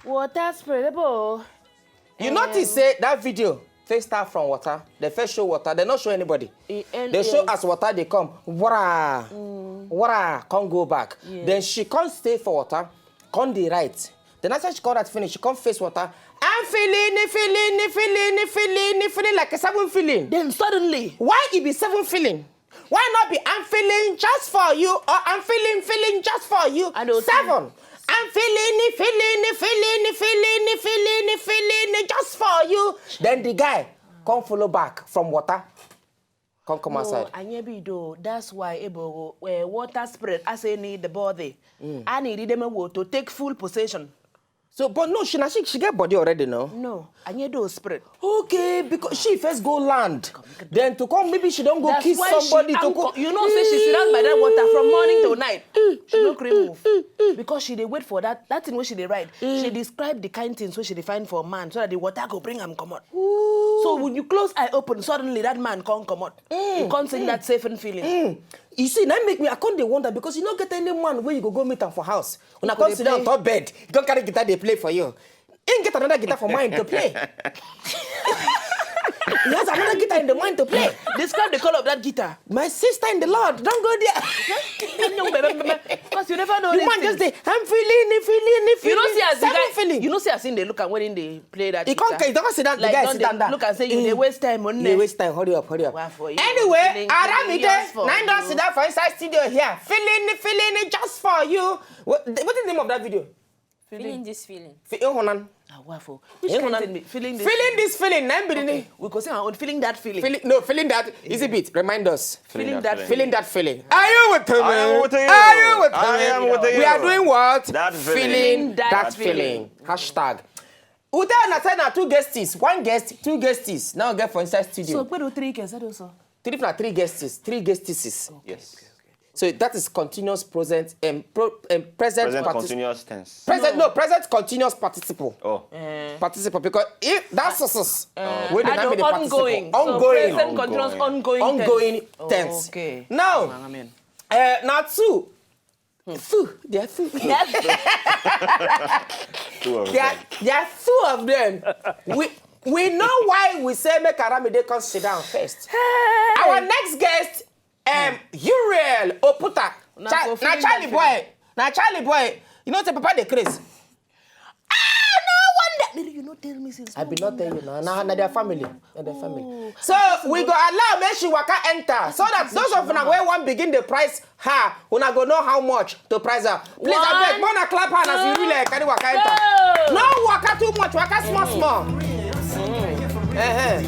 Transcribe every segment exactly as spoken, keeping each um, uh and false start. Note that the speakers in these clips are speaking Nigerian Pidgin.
Water spray, people. You notice say that video first start from water. They first show water. They not show anybody. They show as water they come. Wara, wara, can't go back. Then she can't stay for water. Can't dey right. Then after she call that finish, she come face water. I'm feeling it, feeling it, feeling it, feeling it, feeling like a seven feeling. Then suddenly, why it be seven feeling? Why not be I'm feeling just for you or I'm feeling feeling just for you? I don't Seven. I'm feeling it, feeling it, feeling it, feeling it, feeling it, feeling it just for you. Then the guy come follow back from water. Come come No, outside. Anyebi do. That's why ebo uh, water spread as any the body. I need them to take full possession. So, but no, she na she, she get body already, no? No, Anyedo spread. Okay, because she first go land. Then to come, maybe she don't go That's kiss why somebody she to anko- go. You know, say she sit down by that water from morning till night. She no gree move because she dey wait for that that thing wey she dey ride. She describe the kind things wey she dey find for man so that the water go bring am comot. So when you close eye open, suddenly that man come comot. You come sing that safe feeling. You see, that make me, I can't dey wonder because you no get any man where you go go meet am for house. When I come sit down on top bed, you come carry guitar, they play for you. He get another guitar for mine to play. He has another guitar in the mind to play. Describe the color of that guitar. My sister in the Lord, don't go there. Because you never know. You man just say, I'm feeling it, feeling it, feeling. You know, see as the guy, feeling. You know, see as in they look and when they play that. He can't. He don't sit down. Like, the guy sit down. Look and say you they waste time on. You waste time. Hurry up, hurry up. Anyway, Aramide, nine don sit down for inside studio here, feeling it, feeling it just for you. What, what is the name of that video? Feeling this feeling. Fe- eh, hold on. Ah, wafo. Which kind of thing be feeling this? Feeling this feeling. Nine be the name. We go say our own feeling that feeling. Feeling, no, feeling that is a bit. Remind us. Feeling that feeling. Feeling that feeling. Are you with me? I am with you. Are you with me? I am with you. We are doing what? That feeling. Feeling that feeling. Hashtag. Uta na say na two guesties, one guest, two guesties. Now get for inside studio. So, put three guests, that also. Three na three guesties, three guestesses. Yes. So that is continuous present, um, pro, um, present Present partic- continuous tense. Present, no, present continuous participle. Oh. Participle, because if that's us, when I they don't be the ongoing. Participle. So ongoing. Present continuous Ongoing. Ongoing tense. Ongoing tense. Okay. Now, Amen. Uh, now two. Two. There are two. Two of There are, them. There are two of them. We, we know why we say make Aramide come sit down first. Our next guest, um, Uriel Oputa. Na Cha- for na feeling Charlie that boy. Na Charlie boy. You know, say Papa dey craze. Ah, no wonder. You no tell me since. I be not tell you now. Na, na their family. Na their family. So we go allow make she waka enter so that those of una wey wan begin the price her, una go know how much to price her. Please, I beg, wanna clap her as you really carry waka enter. No waka too much, waka small small. Uh-huh.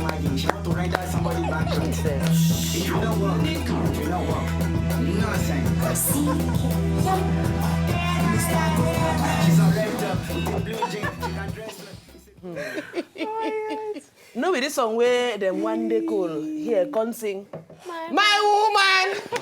No be this song wey dem one day call here come sing. My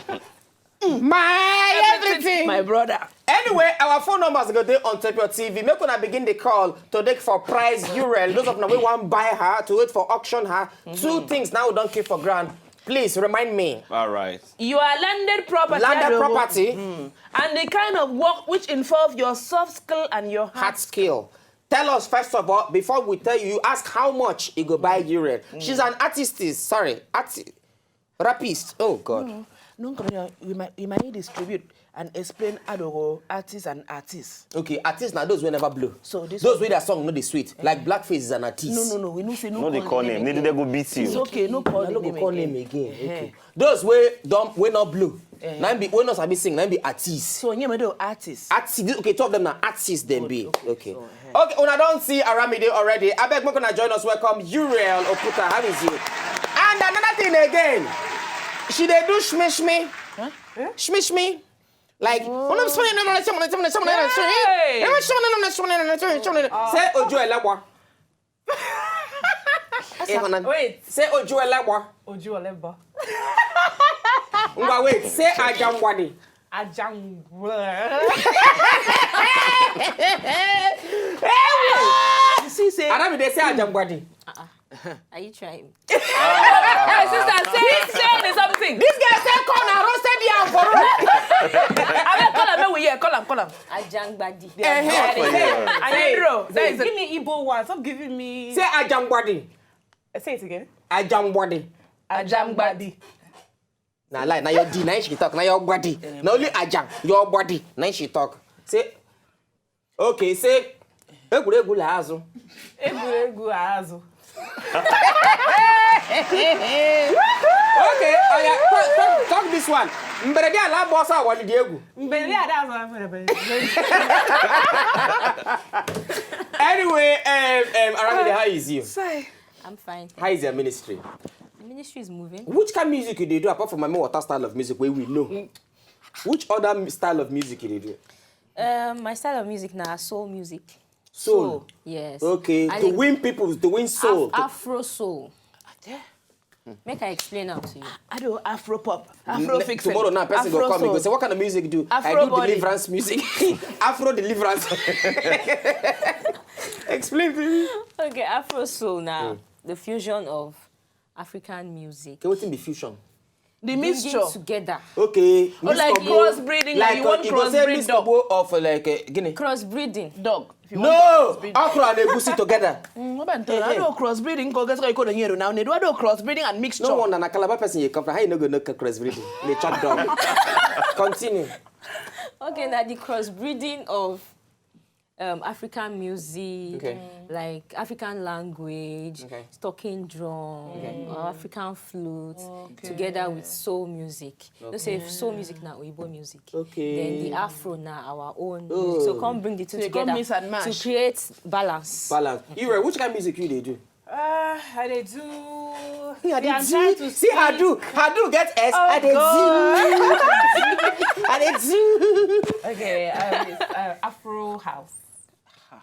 woman, my everything. My brother. Anyway, our phone numbers go dey on top your T V. Make una begin the call to take for price Uriel. Those of una wey wan buy her, to wait for auction her. Two things now we don't keep for ground. Please remind me. All right. You are landed property. Landed property. And the kind of work which involve your soft skill and your hard skill. Tell us first of all, before we tell you, you ask how much you go buy Uriel. She's an artist, sorry, artist, rapist. Oh God. No, no, come here. We might, we might distribute and explain adogo artists and artists. Okay, artists now those who never blow. So this those with their song no dey sweet. Like Blackface is an artist. No, no, no. We no say no. No, they call name. Neither they go beat you. It's okay. No call. No go call name again. Okay. Those wey don't wey not blow. Now be wey not sabi sing. Now be artists. So you know artists. Artists. Okay, two of them now artists. Then be okay. Okay, una don see Aramide already. I beg make una join us. Welcome Uriel Oputa. How is you? And another thing again, she dey do shmi shmi. Shmi shmi. Like, say Ojo Elagwa. Wait. Say Ojo Elagwa. Ojo Elagwa. Ngwa, wait. Say Ajangwani. Ajangwa. You see, say Arabi, they say Ajangwani. Are you trying? My sister, say, say something. This guy say corn and roasted yam for road. Ajangbadi. Eh, eh. Alejandro, that is Give me Igbo one. Stop giving me. Say Ajangbadi. Say it again. Ajangbadi. Ajangbadi. Na lie, na your D, na she talk, na your body. Na only Ajang, your body, na she talk. Say, okay, say, egwuregwu la azụ. Egwuregwu azụ. Okay, oya, talk, talk, talk this one. Mberede ala agba ọsọ awalidi egwu. Mberede ada azụ mberede. Anyway, um, um, Aramide, how is you? Say. I'm fine. How is your ministry? The ministry is moving. Which kind of music you dey do apart from my water style of music wey we know? Which other m- style of music you dey do? Um, my style of music now soul music. Soul. Yes. Okay, I to dey- win people, to win soul. Af- Afro soul. Make I explain am to you. I do Afro pop, N- Afro fixing. Tomorrow now, person go Afro come, he go soul. Say, "What kind of music do I Afro do? body. Deliverance music, Afro deliverance." Explain to me. Okay, Afro soul now. The fusion of African music. Okay, wetin be fusion? The Bringing mixture. Together. Okay, Oh, like mix of crossbreeding, like you want uh, you go say crossbreed mix dog. Of uh, like uh, gini. Crossbreeding. Dog. If you No, want crossbreed. Okra and egusi together. Mm, what about I do crossbreeding? Go guess what you call the now. They do crossbreeding and mixture. No wonder na Calabar person you come from. How you no go know crossbreeding? They chop dog. Continue. Okay, now the crossbreeding of um, African music, Okay. like African language, Okay. talking drum, Okay. or African flute, together with soul music. You know, say soul music now Igbo music. Okay. Then the Afro now our own. Oh. Music. So come bring the two So you come together mix and match. To create balance. Balance. You which kind of music you dey do? Uh, I dey do. See, I I'm dey trying do. to See, I speak. Do. I do get S. Oh, I dey God. Do. I dey Do. Okay, um, it's, uh, Afro house.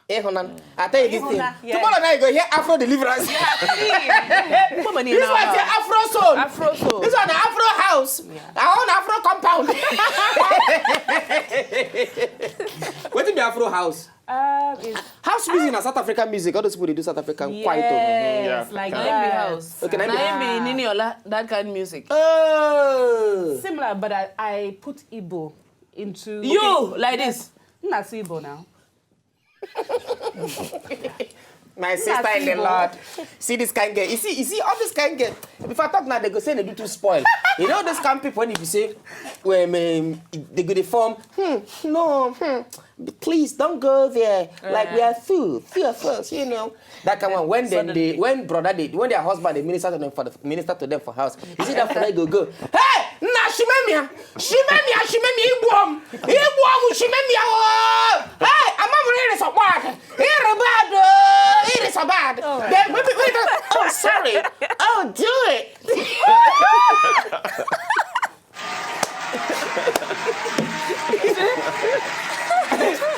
Eh, hold on. I tell you this thing. Hold on, yeah. Tomorrow night you go hear Afro deliverance. Put money in This one say our Afro soul. Afro soul. This one na Afro house. Yeah. I own Afro compound. Wetin be Afro house? Um, it's House music na South African music. All those people dey do South African quiet. Oh. Yes, Yeah, like African. Naim be house. Okay, Naim be- Naim be Niniola, that kind of music. Oh. Similar, but I, I put Igbo into You like this? Not Igbo now. My sister in the Lord. See this kind girl. You see, you see all this kind girl. If I talk now, they go say they do too spoil. You know those kind of people when if you say, when um, they go to form, hmm, no, hmm, please don't go there. Like we are fool, few of us, you know. That kind of one when then they, when brother they, when their husband they minister to them for the minister to them for house. You see that fella go go. Hey, na shimemia, shimemia, shimemia, igwom, igwom, shimemia. Oh, hey, I'm over here is a bad. Here a bad. Oh, here is a bad. Then we, we, we, oh, sorry. Oh, do it.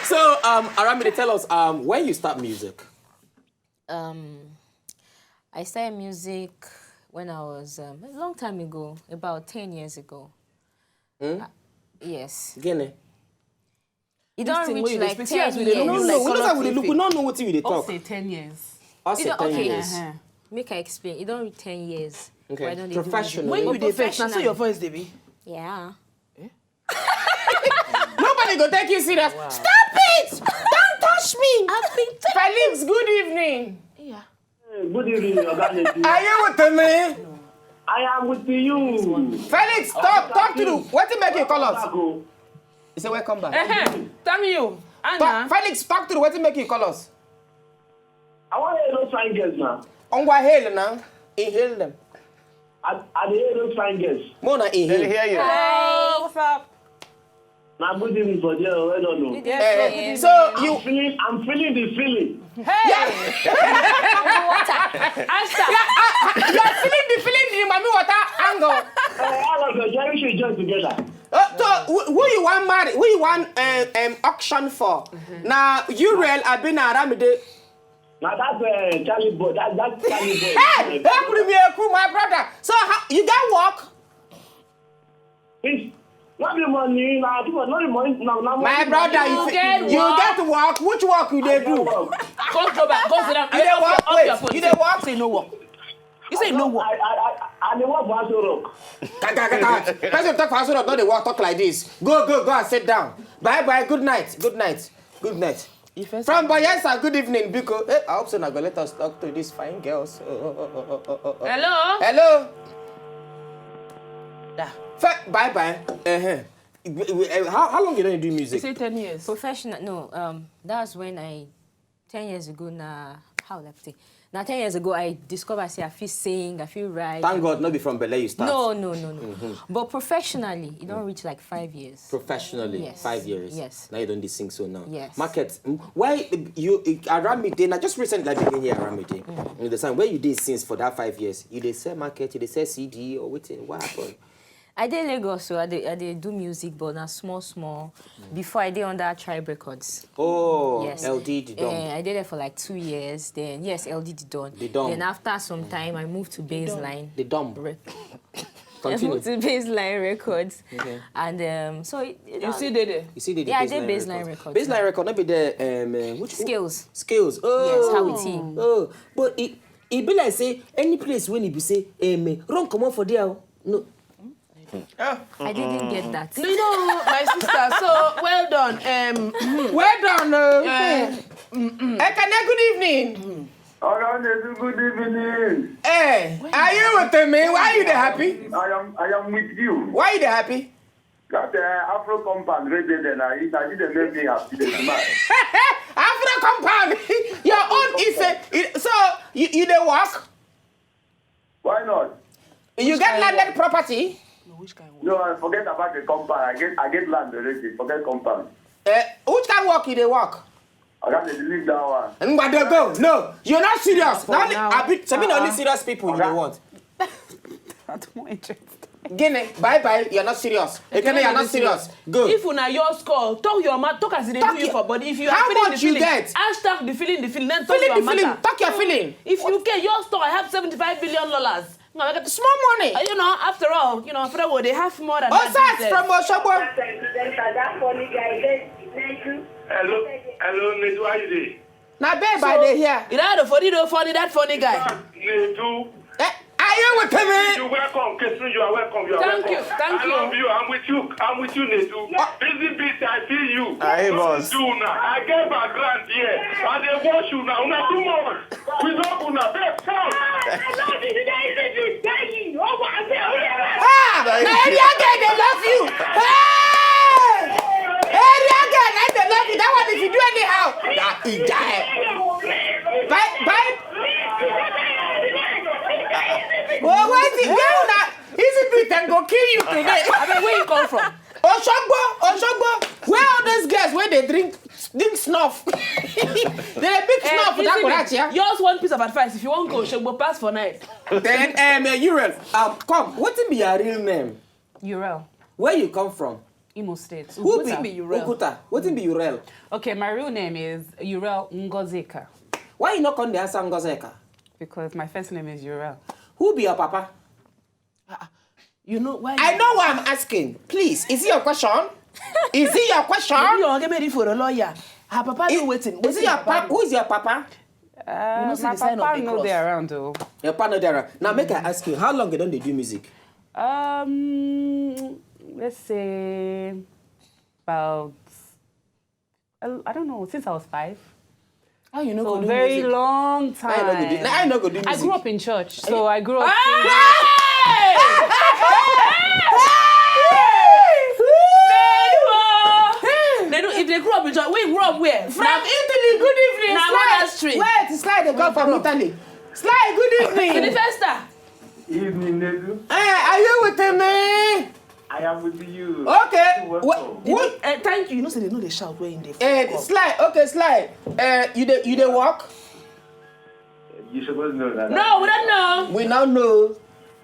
So, um, Aramide, tell us, um, when you start music? Um, I started music when I was um, a long time ago, about ten years ago. Uh, yes. Gini. It don't thing reach wey you dey like speak, ten see as we dey years. No, look no, like we know color that we dey T V. look. We don't know what we dey All talk. Say ten years. Us You say don't- ten okay. years. Uh-huh. Make I explain. It don't reach ten years. Okay. But I don't dey do Professional. music. When But you dey first, now so professionally. Your voice dey be. Yeah. Nobody go take you serious. Stop it! Don't touch me. Felix, good evening. Yeah. Good evening, Oga Lady. Are you with me? I am with you. Felix, talk, talk to the. What you make you call us? You say welcome back. Tell me you. Talk, Felix, talk to the. What you make you call us? I want to hear those fine girls now. Ongwa hail now. He hail them. I, I dey hear those fine girls. Mona he They hail. Hear you. Hey, what's up? Now, good evening for there. Well done. No. Yes, Eh, good evening. So you I'm feeling, I'm feeling the feeling. Hey, Ashta. Yeah, uh, uh, you are feeling the feeling in the mommy water angle. Uh, all of the Jerry should join together. Uh, so who, who you want marry? Who you want uh, um, auction for? Now you real Abina Aramide. Now that's uh, Charlie boy. That that Charlie boy. Hey, hey, Premier, cool, my brother. So how, you get work? It's not the money. Now, people, not the money. Now, now, My money, brother, money. you, You get you work? Get work. Which work you dey Get do? Work. Go go back. Go sit down. You dey work. Off Wait. Your phone. You dey work. Say no work. You say no work. I I I I dey work for Aso Rock. Kaka, kaka. Person talk for Aso Rock, no dey work talk like this. Go, go, go and sit down. Bye bye. Good night. Good night. Good night. From Bayelsa, good evening, Biko. Hey, I hope so. Now go let us talk to these fine girls. Oh, oh, oh, oh, oh, oh, oh. Hello? Hello. Da. Fe- bye bye. Uh-huh. How, how long you don't do You music? say ten years. Professional, no, um, that's when I, ten years ago now, how would I put it? Now, ten years ago, I discovered say I feel sing, I feel write. Thank God, not be from Bele you start. No, no, no, no. But professionally, it don't reach like five years. Professionally, Yes. Five years. Yes. Now you don't do sing so now. Yes. Market. Mm, why you eh, around me day? Now just recently I begin here around me day. You understand where you did since for that five years? You dey sell market, you dey sell C D or waiting. What happened? I dey Lagos, so I dey, I dey do music, but na small, small. Before I dey under Tribe Records. Oh, Yes. L D the dom. Eh, I did there for like two years. Then yes, L D the Don. The Don. Then after some time, I moved to Baseline. The dom. Re- I Continue. moved to Baseline Records, Okay. and um, so it, it You see, they there. You see the Yeah, I Baseline did Baseline Records. Records. Baseline record, not be there. Um, uh, which Skills. Skills. Oh. Yes, how it team. Oh, but it it be like say any place when it be say um, uh, run comot for there. Oh. No. I didn't get that. You know, my sister. So well done. Um, Well done. Uh, uh, Ekene, good evening. Oga Nedu, good evening. Hey, are you with me? Why you dey happy? I am I am with you. Why you dey happy? That uh, Afro compound right there, then I I did make me happy. This man. Afro compound. Your own is a. It, so you you dey work? Why not? You get kind of landed property? No, which kind of No, I forget about the compound. I get I get land already. Forget compound. Uh, which kind of work you dey work? I got to leave that one. Ngwa dey go. No, you're not serious. For Not only, now. I be, some be the only Uh-uh. serious people you dey want. That's more interesting. Gini, bye bye. You're not serious. Ekene, you're not serious. Go. If una your score, talk your mouth, talk as they Talk do you your- for body. If you How are feeling the much you feeling, get? Hashtag the feeling, the feeling. Then talk Feeling your the feeling. matter. Talk your feeling. If you get your store, I have seventy-five billion dollars. Small money. Uh, you know, after all, you know, after all, they have more than Oh, that Sars these days. from Osogbo. That funny guy, Nedu. Hello, hello, Nedu, how you doing? Na babe I dey hear. You know the funny, the funny, that funny guy. Nedu, Eh, are you with me? you welcome. Kesu, you are welcome. You are Thank welcome. you, thank I you. love you. I'm with you. I'm with you, Nedu. Ah. Busy beat, I see you. Aye, boss. Do now. I get background here. I dey watch you now. Una too much. We don't una. Babe, come. Ah, na area girl dey love you. Hey! Area girl na dey love you. That one if you do anyhow. Na ija eh. Bye bye. Oh, wait, girl na easy beat dem go kill you today. I mean, where you come from? Osogbo, Osogbo, where all those girls wey dey drink drink snuff? They dey big snuff for that Easy garage, me. Yeah. Just one piece of advice. If you want go, Shogbo pass for night. Then um, uh, Uriel, um, come. Wetin be your real name? Uriel, Where you come from? Imo State. Who Wetin be Uriel? Uguta? Wetin be Uriel? Okay, my real name is Uriel Ngozika Why you no come dey answer Ngozika? Because my first name is Uriel. Who be your papa? You know why? I know why I'm asking. Please, is it your question? Is it your question? You don't get ready for a lawyer. Her papa Is, do waiting. Is it your papa? Who is your papa? Uh, know say my the sign of papa the no cross. Dey around though. Your papa no dey around. Now make I ask you, how long you don dey do music? Um, let's say about, I I don't know, since I was five. How you know So go do very music? Long I no go do. time. Now I no go do I music. Grew up in church, so I grew up. Hey! They do, if they grew up in church, we grew up where? From Italy, good evening. Na Sly. Monastery. Wait, Sly dey come from Italy. Sly, good evening. Sylvester. Evening, Nedu. Eh, are you with me? I am with you. Okay. Welcome. What? You What? Know, uh, thank you. You know, say they know they shout when they. Eh, Sly. Okay, Sly. Eh, you dey you dey work? You supposed to know that. No, we don't know. We now know.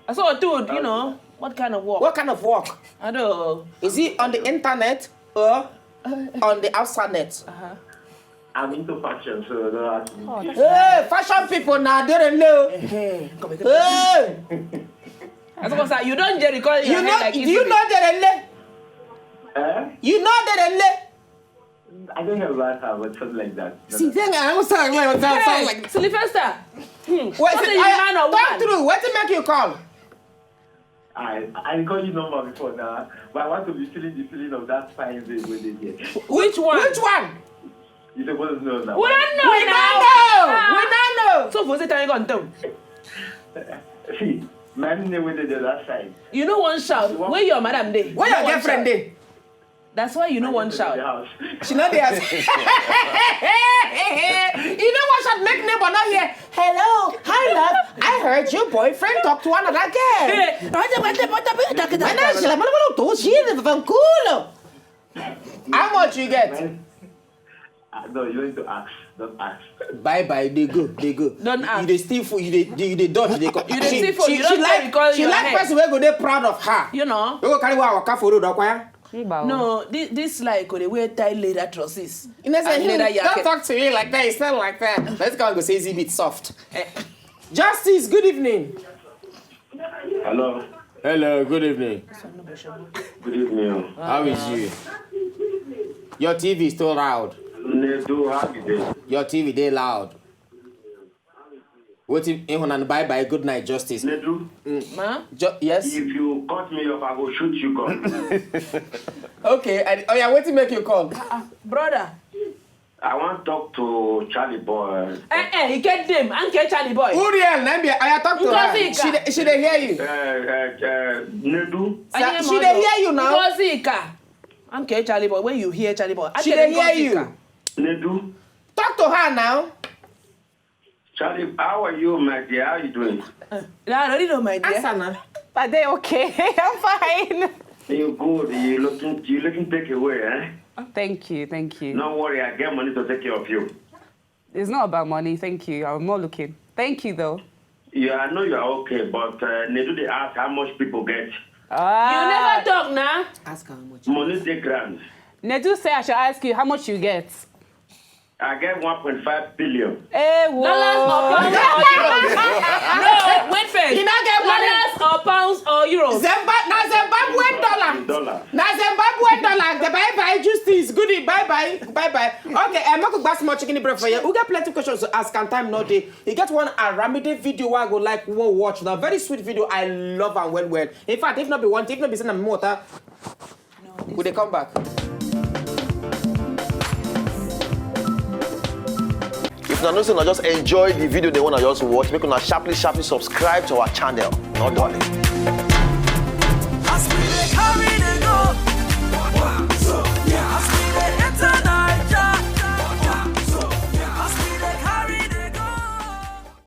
I saw a dude. You know what kind of work? What kind of work? I don't. Is it on the internet or on the outside net? Uh-huh. I'm into fashion, so don't ask me. Oh, that's Hey, fashion people now they don't know. Hey, come here. Hey, I was gonna say you don't Jerry call you your know head like you easily. Know they don't know. Eh? You know they don't know. I don't know about her, but something like that. See, then I was talking like that. Sound Hey, like Sylvester. Wait, What see, is I- man or talk woman? Through. What to make you call? I I call you number before now, but I want to be feeling the feeling of that fine babe wey dey there. Which one? Which one? You suppose know now. We don't know We now. don't know. We don't know. So for say tell you come down. See, my name wey dey there that side. You know one shout. Where your madam dey? Where your girlfriend dey? That's why you know one The shout. House. She no dey ask. You know what should make neighbor not hear? Hello, hi love. I heard your boyfriend talk to another girl. When I say, "Mama, mama, don't see the van cool." How much you get? Uh, no, you need to ask. Don't ask. Bye bye, they go, they go. Don't ask. You dey steal food, you dey you dey dodge, they go. You dey steal food, you don't tell you call She your like head. Person wey go dey proud of her. You know. We go carry one waka for road, okay? Nígbà wo? No, this, this like could wear tie later trousers. You know say, And later "Hmm, don't jacket. Talk to me like that. It's not like that." Let's go and go say, "Zibit soft." Justice, good evening. Hello. Hello, good evening. Good evening. How is you? Your T V is too loud. Nedu, how you dey? Your T V dey loud. Wetin, Ihun, and bye bye, good night, Justice. Nedu, Ma? Ju- yes. If you cut me off, I go shoot you, God. Okay. I, oh yeah, wetin make you call? Brother. I wan talk to Charlie boy. Eh, eh, he get them. And get Charlie boy. Uriel, na be I talk to her. Ngozi Ika. She dey- she dey hear you. Uh, uh, uh, Nedu, Sir, she dey hear you now. Ngozi Ika. And get Charlie boy. When you hear Charlie boy, She dey hear you. Nedu, Talk to her now. Charlie, how are you, my dear? How you doing? I already know, my dear. Answer now. Are they okay? I'm fine. You good? You looking? You looking take away, eh? Thank you, thank you. No worry, I get money to take care of you. It's not about money, thank you. I'm not looking. Thank you though. Yeah, I know you are okay, but uh, Nedu dey ask how much people get. You never talk now. Ask her how much. Money dey ground. Nedu say I should ask you how much you get. I get one point five billion. Hey, whoa. Dollars or pounds or euros? No, wait first. You no get money. Dollars or pounds or euros? Zimba- na Zimbabwean dollar. Dollar. Na Zimbabwean dollar. The bye bye Justice. Goodie. Bye bye. Bye bye. Okay, um, make we gba small chicken bread for you. We get plenty questions to ask and time no dey. You get one Aramide video wey I go like we wan watch now. Very sweet video. I love am well well. In fact, if not be one thing, if not be say na me water, we dey come back. If una know say una just enjoy the video, they wanna just watch, make una sharply sharply subscribe to our channel. No darling.